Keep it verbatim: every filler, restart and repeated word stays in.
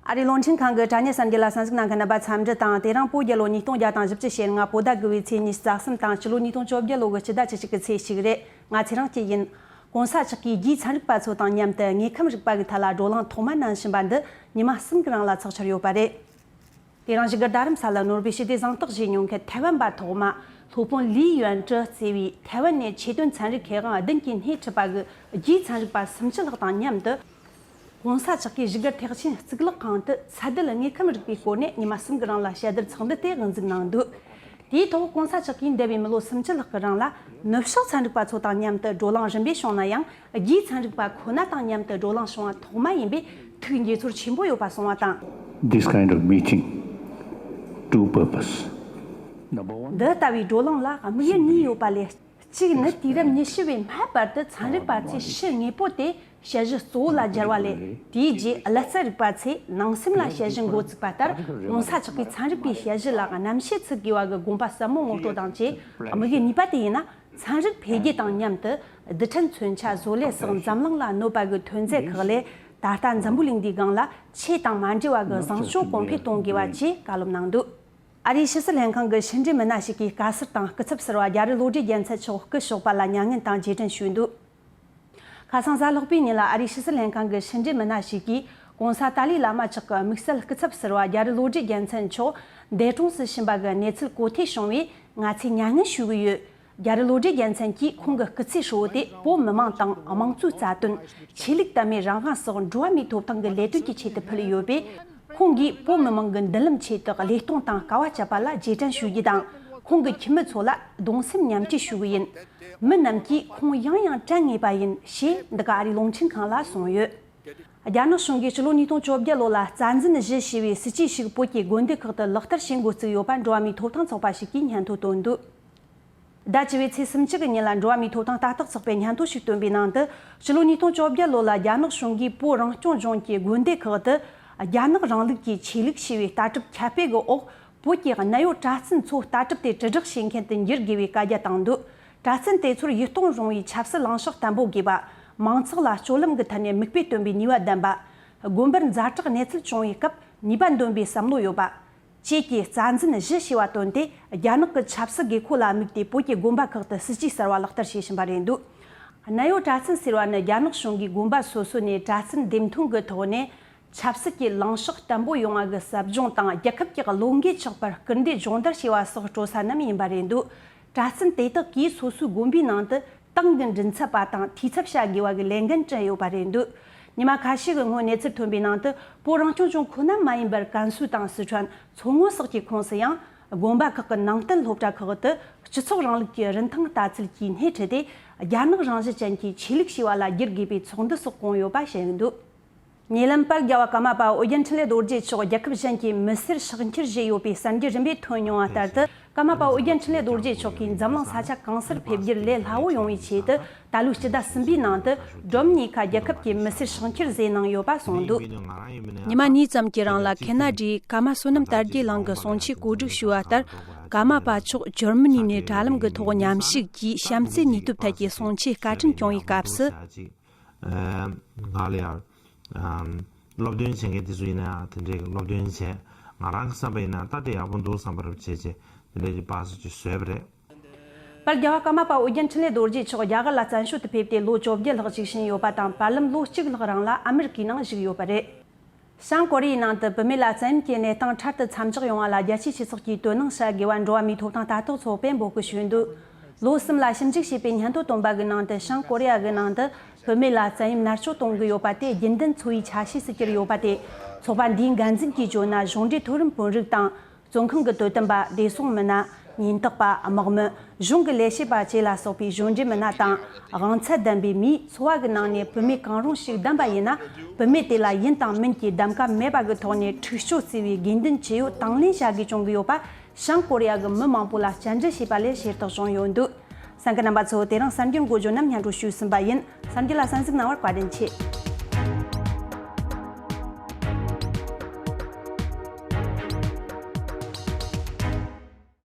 ཨ་རིའི་རླུང་འཕྲིན་ཁང་གི་དྲ་བརྙན་གསར་འགྱུར་ལ་གསན་གཟིགས་གནང་མཁན་རྣམ་པ་འཚམས་འདྲི་དང་། དེ་རིང་བོད་རྒྱལ་ལོ་ཉིས་སྟོང་བརྒྱ་དང་བཞི་བཅུ་ཞེ་ལྔ་བོད་ཟླ་དགུ་བའི་ཚེས་ཉི་ཤུ་རྩ་གསུམ་དང་། ཕྱི་ལོ་ཉིས་སྟོང་བཅོ་བརྒྱད་ལོ་གི་སྤྱི་ཟླ་བཅུ་གཅིག་གི་ཚེས་གཅིག་རེད། ང་ཚེ་རིང་སྐྱིད་ཡིན། ༸གོང་ས་མཆོག་གིས་རྒྱའི་ཚན་རིག་པ་ཚོ་དང་མཉམ་དུ་དངོས་ཁམས་རིག་པ་གི་ཐད་ལ་བགྲོ་གླེང་ཐོག་མ་གནང་བཞིན་པ་འདི་ཉི་མ་གསུམ་གི་རིང་ལ་ཚོགས་འཆར་ཡོད་པ་རེད། དེ་རིང་བཞུགས་སྒར་རྡ་རམ་ས་ལ་ནོར་བུའི་ཞི་བདེ་གཟེངས་རྟགས་བཞེས་མྱོང་མཁན་ཐའེ་ཝན་པ་ཐོག་མ་སློབ་དཔོན་ལི་ཡོན་ཀྲི་གཙོས་པའི་ཐའེ་ཝན་ནས་ཆེད་དོན་ཚན་རིག་མཁས་དབང་བདུན་གྱིས་སྣེ་ཁྲིད་པ་གི་རྒྱའི་ཚན་རིག་པ་སུམ་ཅུ་ལྷག་དང་མཉམ་དུ། ༸གོང་ས་མཆོག་གིས་བཞུགས་སྒར་ཐེག་ཆེན་གཙུག་ལག་ཁང་དུ་ཚད་ལྡན་དངོས་ཁམས་རིག་པའི་སྐོར་ནས་ཉི་མ་གསུམ་གྱི་རིང་ལ་དཔྱད་བསྡུར་ཚོགས་འདུ་དེ་དབུ་འཛུགས་གནང་འདུག་དེའི་ཐོག་༸གོང་ས་མཆོག་གིས་འདས་པའི་མི་ལོ་སུམ་ཅུ་ལྷག་གི་རིང་ལ་ནུབ་ཕྱོགས་ཚན་རིག་པ་ཚོ་དང་མཉམ་དུ་བགྲོ་གླེང་རིམ་པས་བྱུང་ན་ཡང་། རྒྱའི་ཚན་རིག་པ་ཁོ་ན་དང་མཉམ་དུ་བགྲོ་གླེང་བྱུང་བ་ཐོག་མ་ཡིན་པས་ཐུགས་དགྱེས་ཚོར་ཆེན་པོ་ཡོད་པ་གསུངས་བ་དང་། This kind of meeting, two purpose. Number one, འདི་ལྟ་བུའི་བགྲོ་གླེང་ལ་དམིགས་ཡུལ་གཉིས་ཡོད་པ་ལས། གཅིག་ནི་དུས་རབས་ཉི་ཤུ་བའི་སྔ་བར་དུ་ཚན་རིག་པ་ཚོས་ཕྱི་དངོས་པོ་དེ་དཔྱད་གཞི་གཙོ་བོ་ལ་སྦྱར་བ་ལས། དེའི་རྗེས་ཀླད་རྩ་རིག་པ་ཚོས་ནང་སེམས་ལ་དཔྱད་གཞི་འགོ་བཙུགས་པ་ལྟར། ༸གོང་ས་མཆོག་གིས་ཚན་རིག་པའི་དཔྱད་གཞི་ལ་རྣམ་དཔྱོད་ཚུད་དགོས་པ་གི་དགོངས་པ་ཟབ་མོ་ངོ་སྤྲོད་དང་བཅས། དམིགས་ཡུལ་གཉིས་པ་དེ་ཡིན་ན། ཚན་རིག་འཕེལ་རྒྱས་དང་མཉམ་དུ་རྡུལ་ཕྲན་མཚོན་ཆ་བཟོ་ལས་སོགས་འཛམ་གླིང་ལ་གནོད་པ་གི་ཐོན་རྫས་ཁག་ལས། ད་ལྟ་འཛམ་བུ་གླིང་འདིའི་སྒང་ལ་ཆོས་དང་མ་འབྲེལ་བ་གི་བཟང་སྤྱོད་གོང་འཕེལ་གཏོང་དགོས་པ་བཅས་བཀའ་སློབ་གནང་འདུག་ཨ་རིའི་ཕྱི་སྲིད་ལྷན་ཁང་གི་ཕྱི་འབྲེལ་མི་སྣ་ཞིག་གིས་བཀའ་ཟུར་དང་སྐུ་ཚབ་ཟུར་པ་རྒྱ་རི་བློ་གྲོས་རྒྱལ་མཚན་མཆོག་སྐུ་གཤེགས་པ་ལ་མྱ་ངན་དང་རྗེས་དྲན་ཞུས་འདུག་ཁ་སང་གཟའ་ལྷག་པའི་ཉིན་ལ་ཨ་རིའི་ཕྱི་སྲིད་ལྷན་ཁང་གི་ཕྱི་འབྲེལ་མི་སྣ་ཞིག་གིས། ༸གོང་ས་ཏཱ་ལའི་བླ་མ་མཆོག་གི་དམིགས་བསལ་སྐུ་ཚབ་ཟུར་པ་རྒྱ་རི་བློ་གྲོས་རྒྱལ་མཚན་མཆོག་འདས་གྲོངས་སུ་ཕྱིན་པ་གི་གནས་ཚུལ་གོ་ཐོས་བྱུང་བས། ང་ཚོས་མྱ་ངན་ཞུ་གི་ཡོད། རྒྱ་རི་བློ་གྲོས་རྒྱལ་མཚན་གྱིས་ཁོང་གི་སྐུ་ཚེ་ཧྲིལ་བོ་དེ་བོད་མི་མང་དང་། དམངས་གཙོའི་རྩ་དོན། ཆོས་ལུགས་དད་མོས་རང་དབང་སོགས་འགྲོ་བ་མིའི་ཐོབ་ཐང་གི་ལས་དོན་གྱི་ཆེད་དུ་ཕུལ་ཡོད་པས། ཁོང་གིས་བོད་མི་མང་གི་མདུན་ལམ་ཆེད་དུ་བློས་གཏོང་དང་དཀའ་བ་སྤྱད་པ་ལ་རྗེས་དྲན་ཞུ་རྒྱུ་དང་། ཁོང་གི་ཁྱིམ་མི་ཚོ་ལ་གདུང་སེམས་མཉམ་སྐྱེད་ཞུ་གི་ཡིན། མི་རྣམས་ཀྱིས་ཁོང་ཡང་ཡང་དྲན་ངེས་པ་ཡིན་ཞེས་འདི་ག་ཨ་རིའི་རླུང་འཕྲིན་ཁང་ལ་གསུངས་ཡོད། རྒྱ་ནག་གཞུང་གིས་ཕྱི་ལོ་ཉིས་སྟོང་བཅོ་བརྒྱད་ལོ་ལ་རྩ་འཛིན་བཞི་ཞེས་པའི་སྲིད་ཇུས་ཤིག་བོད་ཀྱི་དགོན་སྡེ་ཁག་ཏུ་ལག་བསྟར་བྱེད་འགོ་བཙུགས་ཡོད་པ་འགྲོ་བ་མིའི་ཐོབ་ཐང་ཚོགས་པ་ཞིག་གིས་སྙན་ཐོ་བཏོན་འདུག་ཟླ་བཅུ་པའི་ཚེས་སུམ་ཅུ་གི་ཉིན་ལ་འགྲོ་བ་མིའི་ཐོབ་ཐང་ལྟ་རྟོག་ཚོགས་པས་སྙན་ཐོ་ཞིག་བཏོན་པའི་ནང་དུ། ཕྱི་ལོ་ཉིས་སྟོང་བཅོ་བརྒྱད་ལོ་ལ་རྒྱ་ནག་གཞུང་གིས་བོད་རང་སྐྱོང་ལྗོངས་ཀྱི་དགོན་སྡེ་ཁག་ཏུ་རྒྱ་ནག་རིང་ལུགས་ཀྱི་ཆོས་ལུགས་ཞེས་པའི་ལྟ་གྲུབ་ཁྱབ་སྤེལ་གྱི་འོག་བོད་ཀྱི་གནད་ཡོད་གྲྭ་བཙུན་ཚོ་ལྟ་གྲུབ་དེ་དྲིལ་བསྒྲགས་བྱེད་མཁན་དུ་འགྱུར་དགོས་པའི་བཀའ་རྒྱ་བཏང་འདུག་གྲྭ་བཙུན་དེ་ཚོར་ཡིད་གཏོང་རུང་བའི་ཆབ་སྲིད་ལངས་ཕྱོགས་བརྟན་པོ་དགོས་པ། མང་ཚོགས་ལ་སྤྱོད་ལམ་གྱི་ཐད་ནས་མིག་དཔེ་སྟོན་པའི་ནུས་པ་ལྡན་པ། དགོན་པར་ཛ་དྲག་གནས་ཚུལ་བྱུང་བའི་སྐབས་ནུས་པ་འདོན་པའི་བསམ་བློ་ཡོད་པ། བཅས་ཀྱི་རྩ་འཛིན་བཞི་ཞེས་པ་བཏོན་ཏེ། རྒྱ་ནག་གི་ཆབ་སྲིད་དགོས་མཁོ་ལ་དམིགས་ཏེ་བོད་ཀྱི་དགོན་པ་ཁག་ཏུ་སྲིད་ཇུས་གསར་བ་ལག་བསྟར་བྱེད་བཞིན་པ་རེད་འདུག་གནད་ཡོད་གྲྭ་བཙུན་ཟེར་བ་ནི་རྒྱ་ནག་གཞུང་གིས་དགོན་པ་སོ་སོ་ནས་གྲྭ་བཙུན་འདེམས་ཐོན་གྱི་ཐོག་ནས། ཆབ་སྲིད་ཀྱི་ལངས་ཕྱོགས་བརྟན་པོ་ཡོང་བ་གི་ཟབ་སྦྱོང་དང་། རྒྱལ་ཁབ་ཀྱི་བློ་འགེལ་ཆགས་པར་སྐུལ་འདེད་སྦྱོང་བརྡར་བྱས་པ་སོགས་སྤྲོད་ས་རྣམས་ཡིན་པ་རེད་འདུག་གྲྭ་བཙུན་དེ་དག་གིས་སོ་སོའི་དགོན་པའི་ནང་དུ་ཏང་གི་མགྲིན་ཚབ་པ་དང་འཐུས་ཚབ་བྱ་དགོས་པ་གི་ལས་འགན་བསྐྲུན་ཡོད་པ་རེད་འདུག་ཉི་མ་ཁ་ཤས་ཀྱི་སྔོན་གནས་ཚུལ་ཐོན་པའི་ནང་དུ། བོད་རང་སྐྱོང་ལྗོངས་ཁོ་ན་མ་ཡིན་པར་ཀན་སུའུ་དང་སི་ཁྲོན། མཚོ་སྔོན་སོགས་ཀྱི་ཁོངས་སུ་ཡང་། དགོན་པ་ཁག་གི་ནང་བསྟན་སློབ་གྲྭ་ཁག་ཏུ་སྤྱི་ཚོགས་རིང་ལུགས་ཀྱི་རིན་ཐང་ལྟ་ཚུལ་གྱིས་སྣེ་ཁྲིད་དེ། རྒྱ་ནག་རང་བཞིན་ཅན་གྱི་ཆོས་ལུགས་ཞེས་པ་ལ་བསྒྱུར་དགོས་པའི་ཚོགས་འདུ་སོགས་བསྐོངས་ཡོད་པ་བཤད་འདུག་ཉེ་ལམ་དཔལ་རྒྱལ་བ་ཀརྨ་པ་ཨོ་རྒྱན་འཕྲིན་ལས་རྡོ་རྗེ་མཆོག་རྒྱལ་ཁབ་གཞན་གྱི་མི་སེར་སྲོག་འཁྱེར་བཞེས་ཡོད་པའི་གསར་འགྱུར་རིམ་པས་ཐོན་མྱོང་བ་ལྟར་དུ། ཀརྨ་པ་ཨོ་རྒྱན་འཕྲིན་ལས་རྡོ་རྗེ་མཆོག་གིས་འཛམ་གླིང་ས་ཆ་གང་སར་ཕེབས་རྒྱུར་ལས་སླ་བོ་ཡོང་བའི་ཆེད་དུ། ད་ལོའི་སྤྱི་ཟླ་གསུམ་པའི་ནང་དུ་སྒྲོམ་གཉིས་ཀ་རྒྱལ་ཁབ་ཀྱི་མི་སེར་སྲོག་འཁྱེར་བཟོས་གནང་ཡོད་པ་གསུངས་འདུག་ཉི་མ་གཉིས་ཙམ་གྱི་རིང་ལ་ཁེ་ན་ཌའི་ཀརྨ་བསོད་ནམས་དར་རྒྱས་གླིང་གི་གསུང་ཆོས་གོ་སྒྲིག་ཞུས་པ་ལྟར། ཀརྨ་པ་མཆོག་ཇར་མ་ནི་ནས་དྲ་ལམ་གྱི་ཐོག་མཉམ་ཞུགས་ཀྱིས་བྱམས་བརྩེའི་ནུས་སྟོབས་ཐད་ཀྱི་གསུང་ཆོས་བཀའ་དྲིན་སྐྱོང་བའི་སྐབས་སུ། ཅིག་ང་ལ་ཡང་སློབ་སྟོན་བྱེད་མཁན་དེ་ཚོ་ཡིན་ན་ཡང་དེ་འདྲའི་སློབ་སྟོན་བྱས། ང་རང་གི་བསམ་པ་ཡིན་ན་ད་དེ་ཡག་པོ་འདུག་བསམ་པ་རུ་བྱས་བྱས་དེ་འདྲའི་གི་པར་སོ་ཅིག་བཟོས་པ་རེད། དཔལ་རྒྱལ་བ་ཀརྨ་པ་ཨོ་རྒྱན་འཕྲིན་ལས་རྡོ་རྗེ་མཆོག་རྒྱ་གར་ལ་བཙན་བྱོལ་དུ་ཕེབས་ཏེ་ལོ་བཅོ་བརྒྱད་ལྷག་ཅིག་ཕྱིན་ཡོད་པ་དང་། བར་ལམ་ལོ་གཅིག་ལྷག་རིང་ལ་ཨ་མེ་རི་ཀའི་ནང་བཞུགས་ཡོད་པ་རེད། བྱང་ཀོ་རི་ཡའི་ནང་དུ་བུད་མེད་ལ་བཙན་གཡེམ་གྱི་གནས་སྟངས་འཕྲལ་དུ་མཚམས་འཇོག་ཡོང་བ་ལ་རྒྱལ་སྤྱིའི་སྤྱི་ཚོགས་ཀྱིས་དོ་སྣང་བྱ་དགོས་པ་འགྲོ་བ་མིའི་ཐོབ་ཐང་ལྟ་རྟོག་ཚོགས་པས་འབོད་སྐུལ་ཞུས་འདུག་ལོ་གསུམ་ལ་ཞིབ་འཇུག་བྱས་པའི་སྙན་ཐོ་བཏོན་པ་གི་ནང་དུ། བྱང་ཀོ་རི་ཡ་གི་ནང་དུ་བུད་མེད་ལ་བཙན་གཡེམ་མནར་གཅོད་གཏོང་གི་ཡོད་པ་དེ་རྒྱུན་ལྡན་འཚོ་བའི་ཆ་ཤས་སུ་གྱུར་ཡོད་པ་དེ། ཚོགས་པ་འདིའི་འགན་འཛིན་གྱིས་བརྗོད་ན། གཞུང་འབྲེལ་མཐོ་རིམ་དཔོན་རིགས་དང་། བཙོན་ཁང་གི་དོ་དམ་པ། བདེ་སྲུང་མི་སྣ། ཉེན་རྟོག་པ། དམག་མི། གཞུང་གི་ལས་བྱེད་པ་བཅས་ལ་སོགས་པའི་གཞུང་འབྲེལ་མི་སྣ་དང་། དབང་ཚད་ལྡན་པའི་མིས་འཚོ་བ་གི་ནང་ནས་བུད་མེད་གང་རུང་ཞིག་བདམས་པ་ཡིན་ན། བུད་མེད་དེ་ལ་ཡིན་དང་མིན་གྱི་གདམ་ག་མེད་པ་གི་ཐོག་ནས་འཁྲུག་སྤྱོད་བརྩི་བའི་དགོས་འདུན་ཇི་ཡོད་དང་ལེན་བྱ་དགོས་བྱུང་གི་ཡོད་པ། བྱང་ཀོ་རི་ཡ་གི་མི་མང་པོ་ལ་བཅར་འདྲི་བྱས་པ་ལས་ཤེས་རྟོགས་བྱུང་ཡོད་འདུག་གསན་མཁན་རྣམ་པ་ཚོ། དེ་རིང་གསར་འགྱུར་འགོ་བརྗོད་རྣམས་སྙན་སྒྲོན་ཞུས་ཟིན་པ་ཡིན། གསར་འགྱུར་ལ་གསན་གཟིགས་གནང་བར་བཀའ་དྲིན་ཆེ།